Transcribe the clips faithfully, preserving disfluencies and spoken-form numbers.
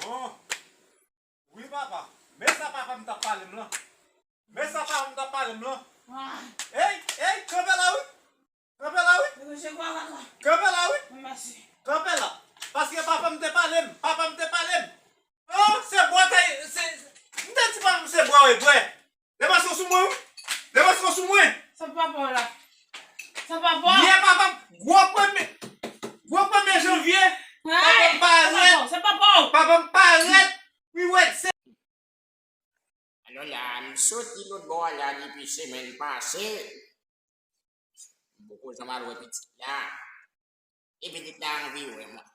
Bon. Wi, papa. Men sa papa m t ap pale m lan. Men sa papa m t ap pale m lan. Ey, ey, kanpe la, wi. Kanpe la, wi. Kanpe la, wi. Kanpe la. Paske papa m te pale m. Papa m te pale m. Oh, se bwa te, se, m te di papa m se bwa, wi, bwè. Demasyon sou mwen, wi. Demasyon sou mwen. Sa pa pa w la. Sa pa pa w. Yè papa m, gwo premye, gwo premye janvye, papa m parèt. Sa pa pa w. Papa m parèt. Wi, wè, se Alò la, m soti lòt bò a la depi semèn pase. M poko janm al wè pitit la. E pitit la anvi wè mwen.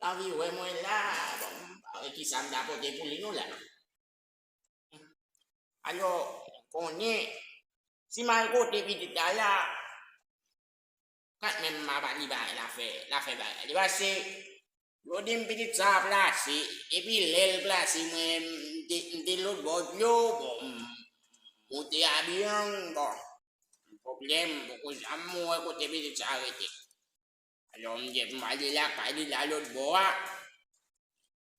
L anvi wè mwen la, bon, m pa wè kisa m ta pote pou li non la. Alò, konnen, si m al kote pitit la la, Kat menm m ap li bay, l ap fè, l ap fè bagay. Li pase, yo di m pitit sa a plase, epi lè l plase, mwen, m te, m te lòt bò dlo, bon, m moute abiyon, bon, pwoblèm, poko janm wè kote pitit sa a rete. Alò, m di, m ale lakay li la lòt bò a.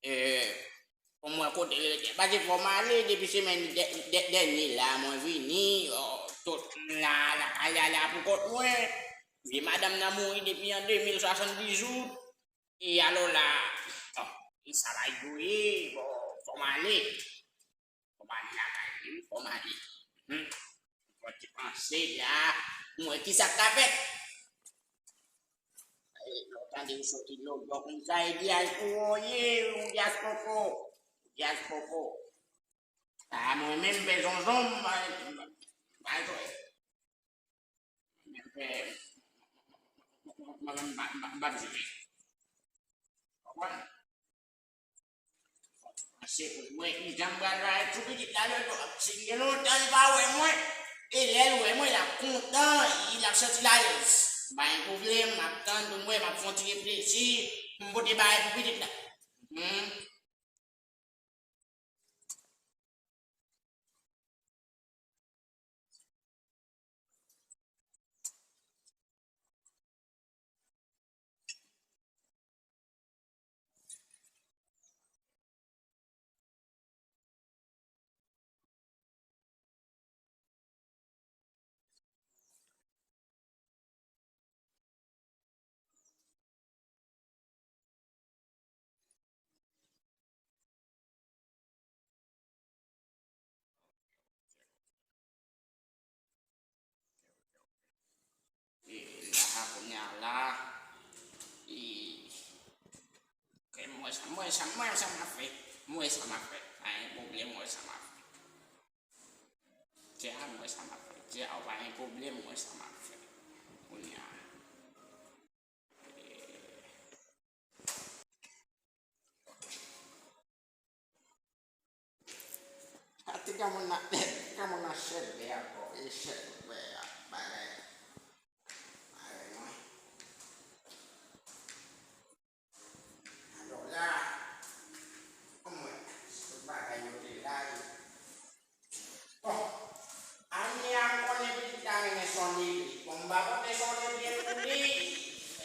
E, pou mwen kote l rete. Paske fò m ale depi semèn dè-, dè-, dènye la, mwen vini, o, tout m la, lakay la, la pou kont mwen. Vye madanm nan mouri depi an de mil swasanndizwit. E alò la, bon, e sa va jwe, bon, fò m ale. Fò m ale lakay li, wi, fò m ale. Hmm. Fò ti panse la, m wè kisa k ka fèt. Lè w tande yo soti lòt bò konsa, e dyaz pou ou ye, ou dyaz poko. Dyaz poko. A, mwen menm, m fè zonzon, m pa, m pa jwe. Mwen fè, mwen menm, m pa, m pa, m pa jwe. Konprann? Pase pou mwen, ki jan m pral bay pou pitit la lòt bò. Si l gen lontan li pa wè mwen, e lè l wè mwen, l ap kontan, l ap santi l alèz. Pa gen pwoblèm, m ap tann pou m wè, m ap fè yon ti reflechi, pou m pote bagay pou pitit la. Hmm. E la, kounye a la, e, ok, m wè sa, m wè sa, m wè sa m ap fè. M wè sa m ap fè. Pa gen pwoblèm, m wè sa m ap fè. Dja, m wè sa m ap fè. Dja, pa gen pwoblèm, m wè sa m ap fè. Kounye a. Ati granmoun nan, granmoun nan chèlbè ankò, e chèlbè a, bagay. Bagay mwen. Alò la, anmwey, tout bagay yo te la, e Bon, ane a m konnen pitit la renmen sonde pye. Bon, m pa konn si sonde pye pou li,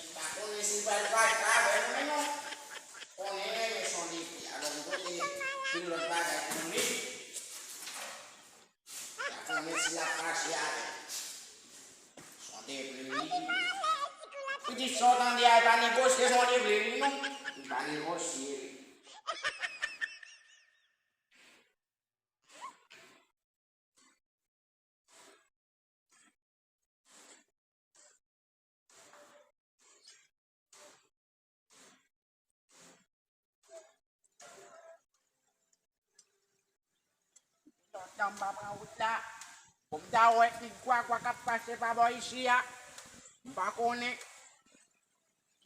m pa konnen si l pral fache avè m, men non. Konnen renmen sonde pye. Alò, m pote yon lòt bagay pou li. M pa konnen si l ap fache avè m. Sonde pye li. Pitit sa w tande a, e pa negosye sonde pye li, non. Li pa negosye li. Lontan m pa pran wout la. Pou m ta wè ki gwagwa k ap pase pa bò isi a. M pa konnen.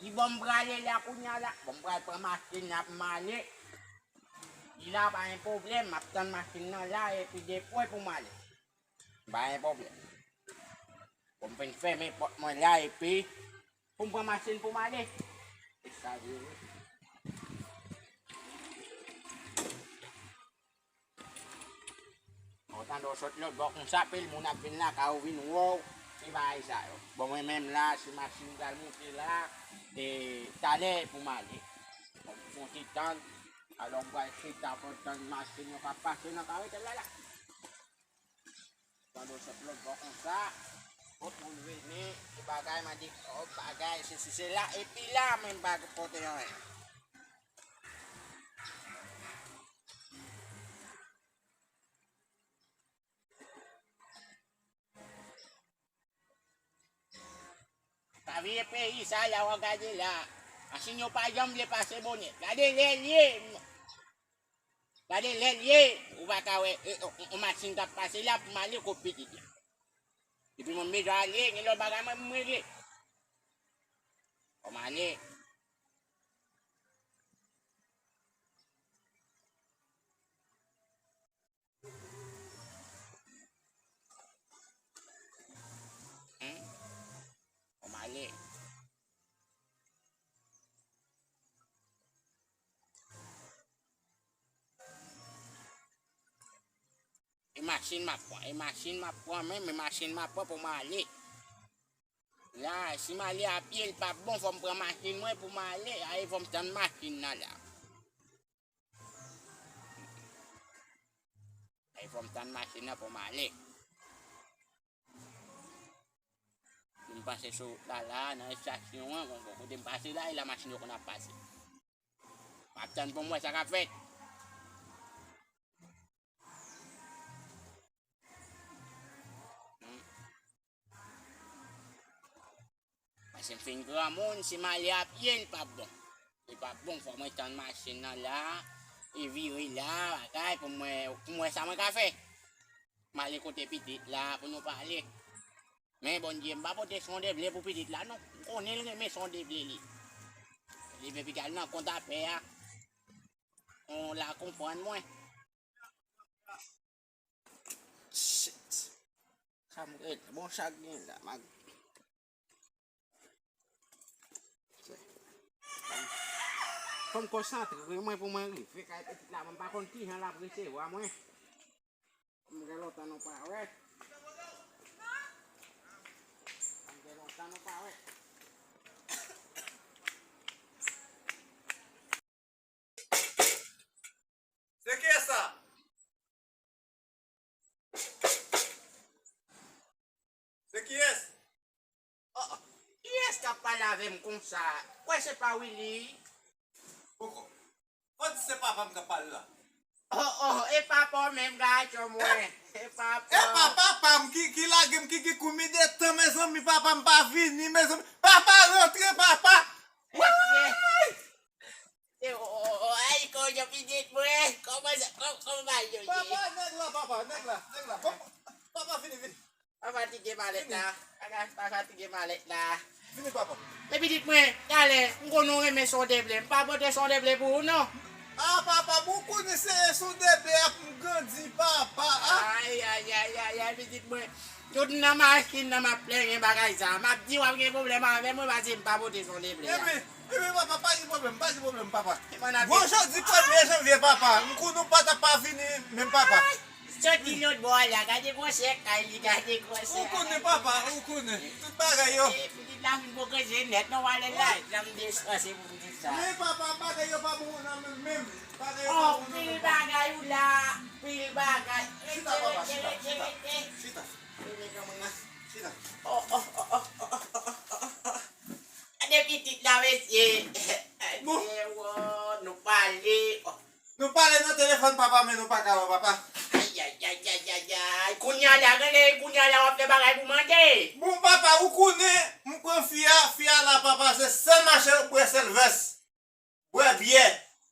Ki bò m prale la kounye a la? Bon, m pral pran machin la pou m ale. Di la pa gen pwoblèm, m ap tann machin nan la epi depoze pou m ale. Pa gen pwoblèm. Bon, m fin fèmen pòt mwen la epi pou m pran machin pou m ale. E sa vre wi. Ou tande w sot lòt bò konsa, pil moun ap vin lakay ou vin wè w, Bagay sa yo. Bon, mwen menm la, se machin m pral monte la, e talè pou m ale. Bon, m fon ti tann, alò m pral chita pou tann machin yo k ap pase nan kare tèl la la. Pandan se lòt bò konsa, tout moun vini, e bagay, mande, o, bagay, sesi, sela, epi la, menm pa pote anyen. Pa vire peyi sa la, w ap gade la. Machin yo pa janm vle pase bonè. Gade lè l ye. Gade lè l ye. Ou pa ka wè, e, e, yon machin k ap pase la pou m ale kot pitit la. Epi mwen bezwen ale, gen lòt bagay mwen pou m regle. Fò m ale. Hmm? Fò m ale. E machin m ap pran, e machin m ap pran menm, e machin m ap pran pou m ale. La, si m ale a pye, l p ap bon, fò m pran machin mwen pou m ale, a, e fò m tann machin nan la. Ay, fò m tann machin nan pou m ale. M pase sou wout la, la, nan estasyon an, bon, bon, kote m pase la, e la machin yo konn ap pase. M ap tann pou m wè sa k ap fèt. Hmm. Paske m fin granmoun, si m ale a pye, l p ap bon. Li p ap bon, fò mwen tann machin nan la, e vire la, bagay, pou mwen, pou mwen sa mwen ka fè. M ale kote pitit la, pou nou pale. Men Bondye, m pa pote son de ble pou pitit la, non. M konnen l renmen son de ble, li. Li vle pitit al nan kont apè a. On la konprann mwen. Shit. Sa m rele. Bon, chak gen la, mag. Fò m konsantre mwen pou mwen rive kay pitit la, mwen pa konn kijan l ap resevwa mwen. M gen lontan nou pa wè. M gen lontan nou pa wè. Se kiyès sa? Se kiyès? Oh, oh. Kiyès k ap pale avè m konsa? Kwè se pa Willy? Poko. Fò di se papa m k ap pale la. Oh, oh, e papa w menm, gason mwen. E papa w. E pa papa m ki, ki lage m, ki, ki gen konbyen de tan, mezanmi, papa m pa vini, mezanmi. Papa, rantre, papa. Ay! E, o, o, o, ay, kounye a pitit mwen, kòman sa, kò-, kòman bagay yo ye? Papa, nèg la, papa, nèg la, nèg la. Papa, papa, vini, vini. Pa fatige malèt la. Vini. Pa, pa fatige malèt la. Vini, papa. Men pitit mwen, talè, m konnen w renmen son de ble. M pa pote son de ble pou ou, non. Ah, papa, bon, ou konnen se son de ble ap m grandi, papa, ah. Ay, ay, ay, ay, ay, pitit mwen. Tout nan machin nan m ap plenyen bagay sa. M ap di w ap gen pwoblèm avè mwen paske m pa pote son de ble a. Ebyen, ebyen, papa, pa gen pwoblèm, pa gen pwoblèm, papa. Bon, jodi premye janvye, papa, m konnen w pa t ap pa vini menm, papa. Ay, soti lòt bò a la, gade gwosè kay li, gade gwosè. Ou konnen, papa, ou konnen. Tout bagay yo. E, pitit la fin pwogrese nèt, non, wale la, jan m despanse pou pitit sa. Men, papa, bagay yo pa bon nan menm, menm. Bagay yo pa bon nan menm. Oh, pil bagay ou la, pil bagay. Chita, papa, chita, chita. Chita. Rete, rete, rete. Chita. Rete, granmoun nan. Chita. Oh, oh, oh. Gade pitit la, mesye. Bon. Mesye, wo, nou pale. Oh. Nou pale nan telefòn, papa, men nou pa ka wè papa. Ay, ay, ay, ay, ay, ay. Kounye a la, gade, kounye a la, w ap fè bagay pou mande. Bon, papa, ou konnen, m pran fi a, fi a la, papa, se sèl mache bwè sèl vès. Bwè byè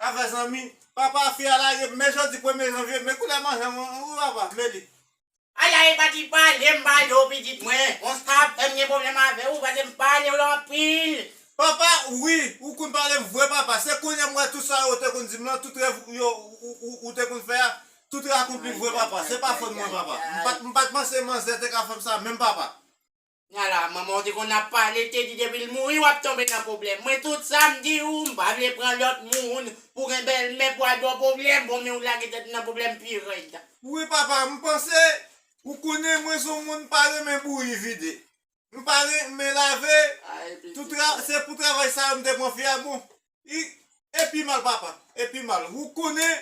avè zanmi. Papa, fi a lage m, men jodi premye janvye, men koulè manje mwen, wi papa, men li. Ala e pati pale m pale w pitit mwen. Konsa ap fè m gen pwoblèm avè w, paske m pale w anpil. Papa, wi, ou konn pale m vre, papa. Se kounye a m wè tout sa yo te konn di m lan, tout rèv yo, ou, ou, ou te konn fè a, tout akonpli vre, papa. Se pa fòt mwen, papa. M pa t, m pa t panse manzè te ka fè m sa, menm papa. Ala, manman w te konn ap pale, te di depi l mouri, w ap tonbe nan pwoblèm. Mwen, tout sa m di w, m pa vle pran lòt moun pou gen bèlmè pou al ba w pwoblèm, bon, men w lage tèt nan pwoblèm pi rèd. Wi, papa, m panse, ou konnen mwen se yon moun pa renmen bouyi vide. M pa renmen lave. Tout tra- se pou travay sa yo m te pran fi a bon. E pi mal, papa. E pi mal. Ou konnen,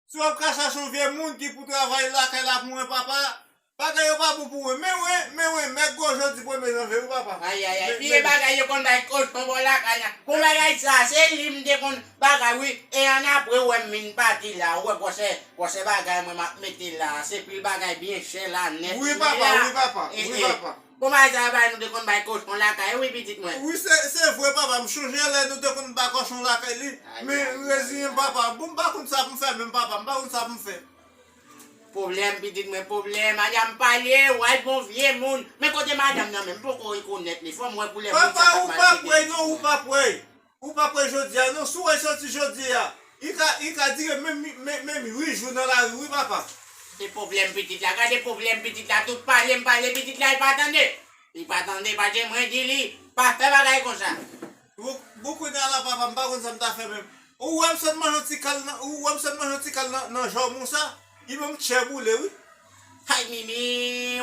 si w ap ka chache yon vye moun ki pou travay lakay la pou mwen, papa, bagay yo pa bon pou mwen. Men wen, men wen, mèg gwo jodi premye janvye, wi, papa. Ayayay, vye bagay yo konn bay kochon bò lakay la. Bon bagay sa, se li m te konn bagay, wi. E annapre, ou wè m vin pati la, ou wè pwosè, pwosè bagay mwen m ap mete la. Se pil bagay byen chè la, nèt. Wi, papa, wi, papa, wi, papa. Bon, bagay sa yo bay nou te konn bay kochon lakay, wi, pitit mwen. Wi, se, se vre, papa. M chonje lè nou te konn bay kochon lakay li. Men, reziyen m, papa. Bon, m pa konn sa pou m fè menm, papa. M pa konn sa pou m fè. Pwoblèm, pitit mwen, pwoblèm. Alya m pale, w al bon vye moun. Men kote madanm nan menm, m poko rekonèt li. Fò m wè koulè moun sa k ap maltrete pitit mwen. Papa, ou pa prè, non, ou pa prè. Ou pa prè jodi a, non. Si w wè soti jodi a, li ka, li ka dire menm, menm, menm uit jou nan lari, wi, papa. Se pwoblèm pitit la. Gade pwoblèm pitit la. Tout pale m pale pitit la, li pa tande. Li pa tande, pa gen mwen di li, pa fè bagay konsa. Bon, bon, kounye a la, papa, m pa konn sa m ta fè menm. Ou wè m sot manje yon ti kal nan, ou wè m sot manje yon ti kal nan, nan jòm ou sa, li ban m tchè boule, wi. Hay, Mimi,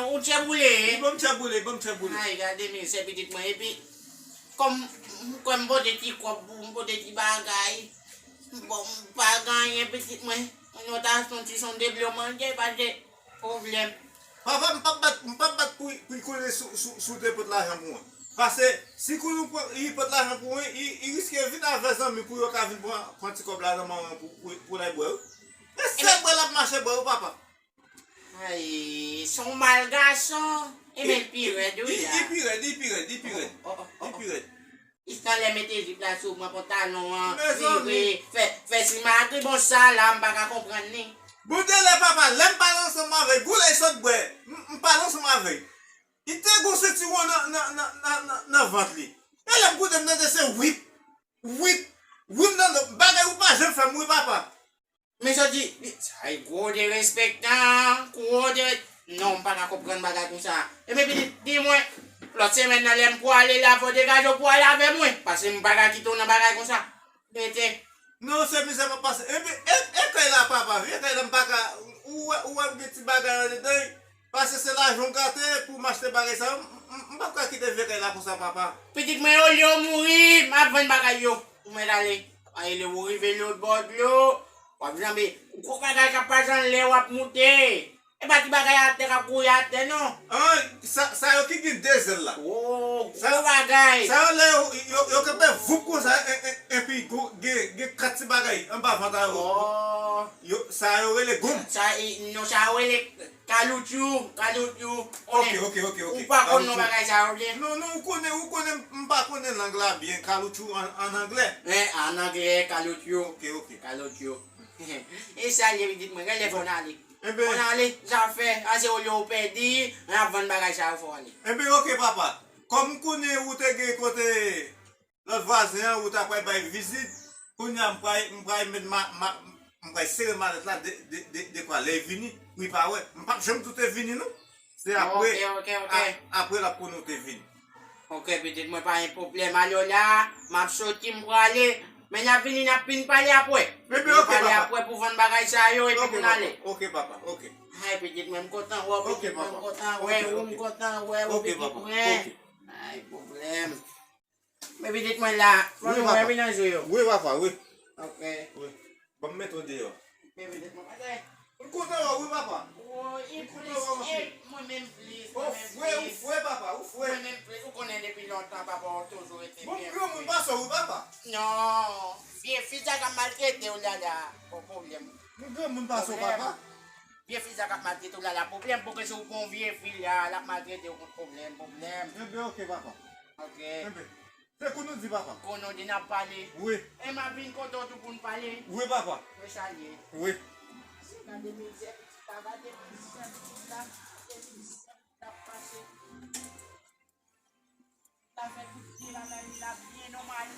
ou tchè boule. Li ban m tchè boule, li ban m tchè boule. Ay, gade mizè pitit mwen. Epi, kòm, kòm m pote ti kòb pou m pote ti bagay, bon, m pa gen anyen, pitit mwen. Mwen ta santi se yon de dlo manje, pa de pwoblèm. Papa, m p ap bat, m p ap bat pou, pou l konnen sou, sou, sou te pot lajan pou mwen. Paske, si kounye a li pot lajan pou mwen, li, li riske vin avè zanmi pou yo ka vin pran, pran ti kòb la nan men mwen pou, pou, pou l al bwè, wi. E sèl bwè l ap mache bwè, wi, papa. Ay, se yon mal gason. E men l pi rèd, wi, la. Li pi rèd, li pi rèd, li pi rèd. Li pi rèd. Jis nan lè mete jip la sou mwen, pantalon an vire, fè, fè simagri, bon, sa la, m pa ka konprann li. Bon, de lè papa, lè m pale ansanm avè l, gou lè l sot bwè, m, m pale ansanm avè l. Li te gon sentiwon nan, nan, nan, nan, nan, nan vant li. E lè m koute, m tande se wip, wip, wip nan do m. Bagay ou pa janm fè m, wi, papa. Men sa di, sa e gwo derespektan, gwo dere-, non, m pa ka konprann bagay konsa. Ebyen, pitit, di mwen, lòt semèn nan, lè m pwale la, fò w degaje w pwale avè mwen, paske m pa ka kite w nan bagay konsa. Mete. Non, se mizè m ap pase. Ebyen, e, e kay la, papa, vye kay la, m pa ka, ou wè, ou wè m gen ti bagay andedan, paske se lajan w gate pou m achte bagay sa yo, m, m, m p ap ka kite vye kay la konsa, papa. Pitit mwen, olye w mouri, m ap vann bagay yo. Ou mèt ale. Ay, lè ou rive lòt bò dlo, w ap janbe. Gwo bagay k ap pase anlè, w ap moute. E pa ti bagay atè k ap kouri atè, non. An, sa, sa yo ki gen de zèl la. O, gwo bagay. Sa yo lè yo, yo, yo kanpe voup konsa, e, e, epi gwo, gen, gen kat ti bagay anba vant a yo. O. Yo, sa yo rele goum. Sa, e, non, sa yo rele Kaloutchou, kaloutchou. Ok, ok, ok, ok. Ou pa konn non bagay sa yo byen? Non, non, ou konnen, ou konnen, m pa konnen lang la byen. Kaloutchou an, an anglè. Wi, an anglè, kaloutchou. Ok, ok. Kaloutchou. E sa l ye, pitit mwen, genlè fò n ale. Fò n ale, zafè, ase olye w pèdi, n ap vann bagay sa yo, fò w ale. Enben, ok, papa. Kòm m konnen ou te gen kote lòt vwazen an, ou ta pral bay vizit, kounye a m pral, m pral met ma, ma, m pral sere malèt la de, de, de, dekwa lè l vini, pou l pa wè. M p ap janm di w te vini, non. Se apre, ok, ok, ok. A, apre l ap konnen w te vini. Ok, pitit mwen, pa gen pwoblèm. Alò la, m ap soti, m prale. Men n ap vini, n ap vin pale apre. Ebyen, ok, papa. Vin pale apre pou vann bagay sa yo, epi pou n ale. Ok, papa, ok. Ay, pitit mwen, m kontan wè w, pitit mwen, m kontan wè w, m kontan wè w, pitit mwen. Ay, pwoblèm. Men pitit mwen la, fò nou wè wi nan je yo. Wi, papa, wi. Ok. Wi. Ban m mete w deyò. Men pitit mwen, pase. M kontan wè w wi, papa. Woy, e plis, e mwen menm plis, mwen menm plis. Ou fre, ou fre, papa, ou fre. Mwen menm plis, ou konnen depi lontan, papa, w toujou rete byen fre. Bon, m granmoun pase w wi, papa. Non, vye fi sa k ap maltrete w la, la, bon pwoblèm. M granmoun pase w, papa. Vye fi sa k ap maltrete w la, la, pwoblèm, pou ke si w gon vye fi la, l ap maltrete w, pwoblèm, pwoblèm. Enben, ok, papa. Ok. Enben. Se kou nou di, papa. Kou nou di n ap pale. Wi. E m ap vin kote w tou pou n pale. Wi, papa. Mwen salye. Wi. Gade mizè pitit la, gade mizè pitit la, gade mizè pitit la pase. Sa fè tout vye bagay li la byen nòmal.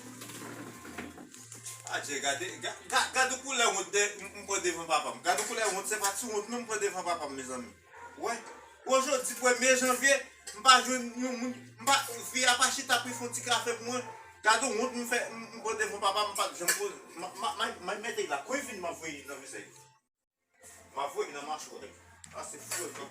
Adje, gade, ga-, ga-, gade koulè wont de, m, m pran devan papa m. Gade koulè wont, se pa ti wont non m pran devan papa m, mezanmi. Wè, ojòdi premye janvye, m pa jwenn yon moun, m pa, fi a pa chita pou l fè yon ti kafe pou mwen. Gade wont m fè, m, m pran devan papa m, m pa t janm poze, m, m, m, m mete la, kwen vin m ap voye nan vizaj. M ap voye nan machwè. A se fre, non.